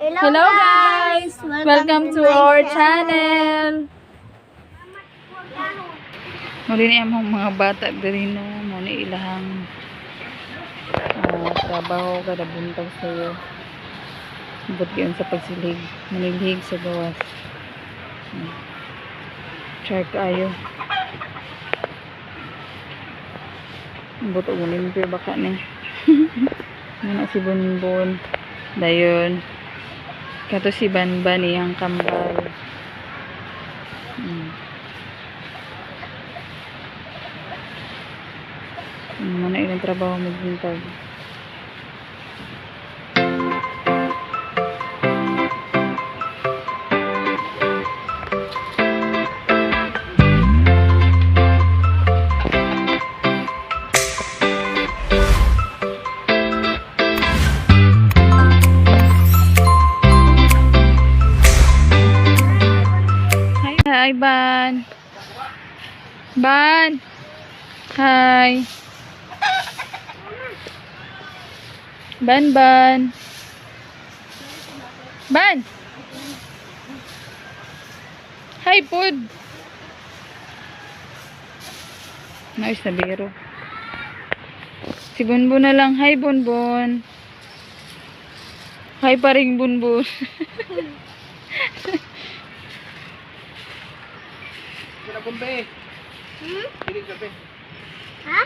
Hello guys! Welcome to our channel! Muli ni among mga bata diri, no, mo ni ilahang trabaho kada buntag sayo. Ambot gyud sa pagsilhig, manilhig sa gawas. Char kaayo. Ambot og limpyo baka ni. Muna si Bonbon. Dayon. Kato si Banban, iyang kambal. Muna ilang trabaho magbuntag. Hi, hi, Ban. Ban. Hi. Ban, Ban. Ban. Hi, Pud. Nice na biro. Si Bonbon na lang. Hi, Bonbon. Hi pa rin, Bonbon. Hmm? Ha?